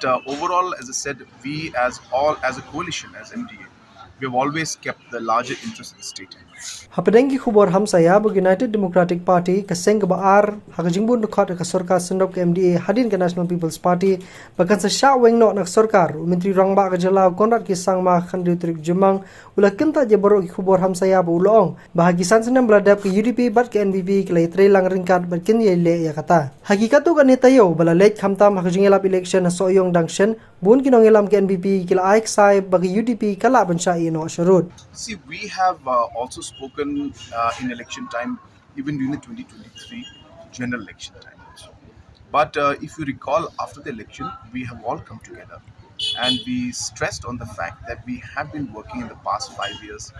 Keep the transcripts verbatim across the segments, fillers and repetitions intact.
Uh, overall, as I said, we as all as a coalition, as M D A, we have always kept the larger interest of the state. Hapdeng ki khubor hamsaia ba United Democratic Party ka seng kaba ar ha ka jingbun dkhot ka sorkar synrop ka M D A hadien ka National People's Party ba kan sa shah weng noh na ka sorkar, u Myntri Rangbah ka jylla u Conrad K Sangma ha ka khathynriew tarik Jymmang u la kyntait ïa baroh ki khubor hamsaia ba u la ong ba ha ki san snem ba la dep ka U D P bad ka N P P ki la ïatrei lang ryngkat bad kin ïaleh ïa kata. Ha ki katto katne taïew ba la leit khamtam ha ka jingïalap election ha Sohiong Junction, bun ki nongïalam ka N P P ki la ai ksai ba ka U D P ka lah ban shah ïeh noh sharud. See, we have uh, also spoken uh, in election time, even during the twenty twenty-three general election time also. But uh, if you recall, after the election, we have all come together and we stressed on the fact that we have been working in the past five years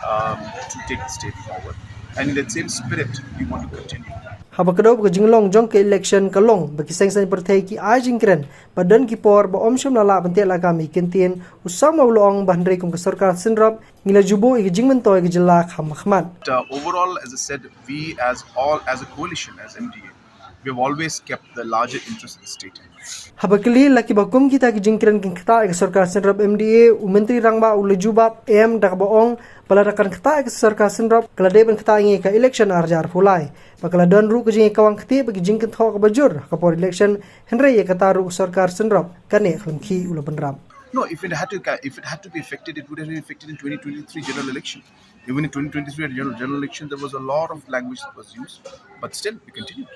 um, to take the state forward. And in that same spirit, we want to continue. Haba kdew ba ka jinglong jong ka election ka long ba ki seng saiñ pyrthei ki ai jingkren ba don ki por ba ym shym la lah ban teh lakam ïa ki kyntien, u Sangma u la ong ba hynrei kum ka sorkar synrop ngi la ju buh ïa ka jingmyntoi ka jylla kham hakhmat. Uh, overall, as I said, we as all as a coalition, as M D A, we have always kept the larger interest of the state. Haba kylli la kiba kum kita ki jingkren kin ktah ïa ka sorkar synrop M D A, u Myntri Rangbah u la jubab em da kaba ong ba lada kan ktah ïa ka sorkar synrop ka la dei ban ktah ïa ngi ha ka election ar hajar arphew lai. Ba ka la don ruh ka jingïakawang kti ba ki jingkynthoh kaba jur ha ka por election, hynrei ïa kata ruh ka sorkar synrop ka neh khlem khih, u la bynrap. No, if it had to, if it had to be affected, it would have been affected in twenty twenty-three general election. Even in twenty twenty-three general, general election, there was a lot of language that was used, but still we continued.